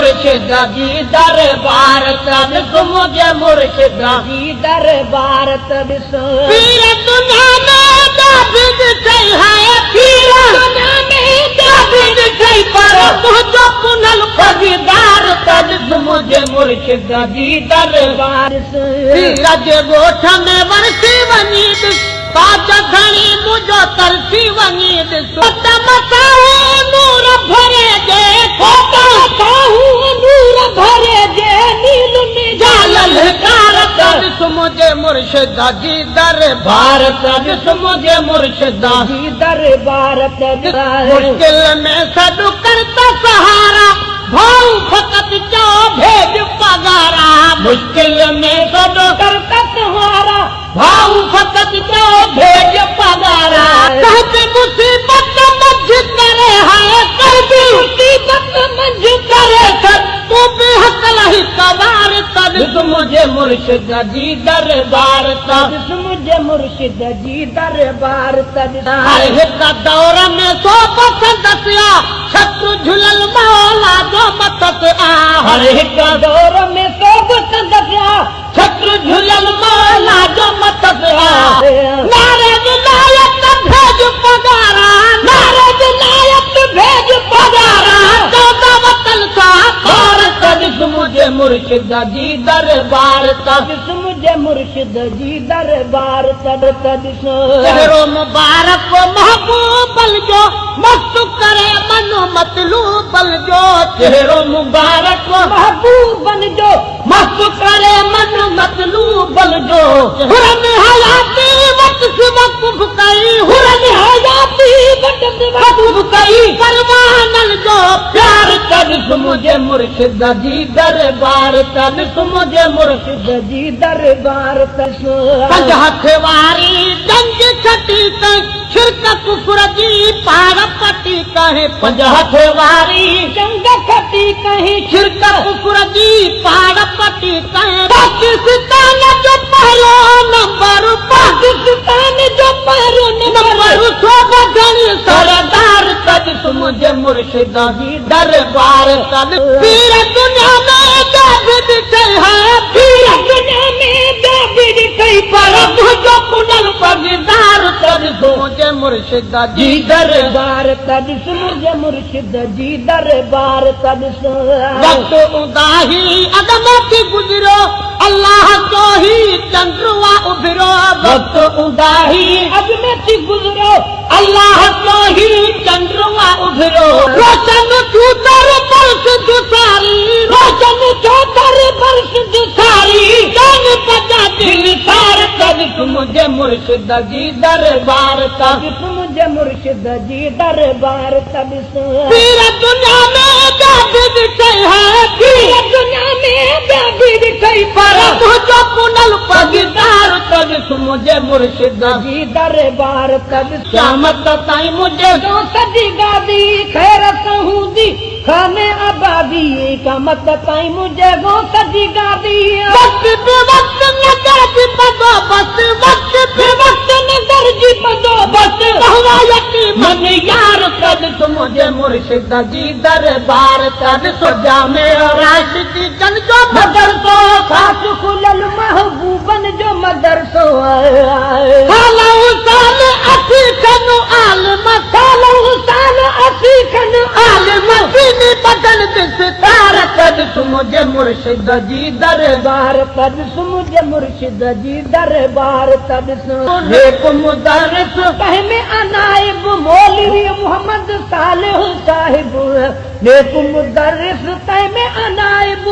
मुर्शिद जी दरबार त ॾिस मुंहिंजे मुर्शिद जी दरबार त ॾिस। पीर दुनिया में ॿिया बि ॾिठई हाय, पीर दुनिया में ॿिया बि ॾिठई, पर तुंहिंजो पुनल पगदार त ॾिस मुंहिंजे मुर्शिद जी दरबार। ॾिस। पीर जे ॻोठ में वरसी वञी ॾिस, ताज धणी मुंहिंजो तरसी वञी ॾिस। त मथां नूर भरे जे, साहू नूर भरे जे, नील जा ललकार त ॾिस मुंहिंजे मुर्शिद जी दरबार त ॾिस मुंहिंजे मुर्शिद जी दरबार त ॾिस। मुश्किल में सॾु करता सहारा, भाऊ फ़क़ति चओ भेज पगारा। मुश्किल में सॾु करता सहारा, भाऊ फ़क़ति चओ भेज पगारा। कंहिं मुसीबत मंझ करे हाय, कंहिं मुसीबत मंझ करे सर, तूं बि हक़ लही कवार त ॾिस मुंहिंजे मुर्शिद जी दरबार त ॾिस मुंहिंजे मुर्शिद जी दरबार त ॾिस। हर हिक दौर में सोबत दसिया, छत्र झुलल मौला जो मथस आ। हर हिक दौर में सोबत दसिया, छत्र झुलल मौला जो मथस आ। नारे विलायत भेज पगारा, नारे विलायत भेज पगारा, चौदा वतन सां पार त ॾिस मुंहिंजे मुर्शिद जी दरबार त ॾिस मुंहिंजे मुर्शिद जी दरबार त ॾिस। चेहरो मुबारक महबूबल जो, मस्त करे मन मतलूबल जो। चेहरो मुबारक महबूबन जो, मस्त करे मन मतलूबल जो। हुरन हयाती वटि वक़ुफ़ कई, हुरन हयाती वटि वक़ुफ़ कई, परवानल जो प्यार त ॾिस मुंहिंजे मुर्शिद जी दरबार त ॾिस मुंहिंजे मुर्शिद जी दरबार त ॾिस। पंज हथ वारी जंग छटी कई, शिरक कुफर जी पार पटी कहे। पंज हथ वारी जंग खटी कहीं, शिरक कुफर जी पार पटी कहे। पाकिस्तान जो पहिरियों नंबर, पाकिस्तान जो पहिरियों नंबर, सोब घणी सरदार त ॾिस मुंहिंजे मुर्शिद जी दरबार त ॾिस। पीर दुनिया में ॿिया बि ॾिठई है, पीर दुनिया में ॿिया बि ॾिठई, पर मुंहिंजो पुनल पगदार त ॾिस मुंहिंजे मुर्शिद जी दरबार त ॾिस मुंहिंजे मुर्शिद जी दरबार त ॾिस। वक़्तु उदाही अॻ में थी गुज़रियो, अल्लाह जो ही चंद्रुआ उभिरो। वक़्तु उदाही अॻ में थी गुज़रियो, अल्लाह जो ही चंद्रुआ उभिरो। रोशन थियूं दर बरस सारी, रोशन थियो दर बरस सारी, जान बचा दिल सार त ॾिस मुंहिंजे मुर्शिद जी दरबार त ॾिस मुंहिंजे मुर्शिद जी दरबार त ॾिस। पीर दुनिया में ॿिया बि ॾिठई है, पीर दुनिया में ॿिया बि ॾिठई, पर मुंहिंजो पुनल पगदार त ॾिस मुंहिंजे मुर्शिद जी दरबार त ॾिस। क़यामत ताईं मुंहिंजे सजी गादी ख़ैर सां हूंदी खाने आबादी, क़यामत ताईं मुंहिंजे गो सजी गादी। वक़्त बे वक़्त नज़र जी बंदोबस्त, वक़्त बे वक़्त नज़र जी बंदोबस्त, मन यार त ॾिस मुंहिंजे मुर्शिद जी दरबार त ॾिस। जामे राशिदी जन जो मदरसो, ख़ासि खुलल महबूबन जो मदरसो। सालूं साल असी खन आलम, सालूं साल असी खन आलम, दीनी बदल विस्तार त ॾिस मुंहिंजे मुर्शिद जी दरबार त ॾिस मुंहिंजे मुर्शिद जी दरबार त ॾिस। नेक मुदर्रिस कंहिं में अनाइब मौलवी मोहम्मद सालिह साहिब, नेक मुदर्रिस कंहिं में अनाइब।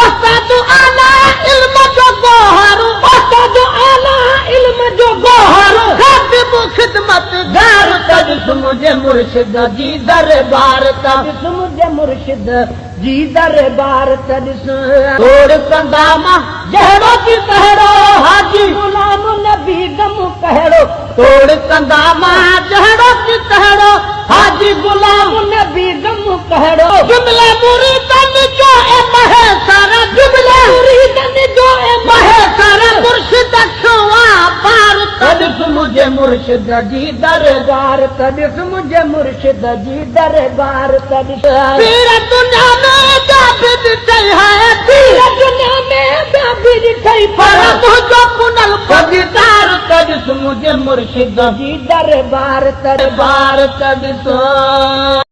उस्ताद आला इल्म जो गोहर, उस्ताद आला इल्म जो गोहर, खादिम खिदमत गार त ॾिस मुंहिंजे मुर्शिद जी दरबार त ॾिस मुंहिंजे मुर्शिद जी दरबार त ॾिस। तोड़ कंदा मां जहिड़ो की तहिड़ो, हाजी गुलाम नबी गम कहिड़ो। तोड़ कंदा मां जहिड़ो की तहिड़ो, हाजी गुलाम नबी गम कहिड़ो। जुमले मुरीदन जो ए महेसर, जुमले मुरीदन जो ए महेसर, मुर्शिद अखियों पार त ॾिस मुंहिंजे मुर्शिद जी दरबार त ॾिस मुंहिंजे मुर्शिद जी दरबार त ॾिस। पीर दुनिया में ॿिया बि ته ديدار ته ڏس منهنجي مرشد جي دربار ته دربار ته ڏس.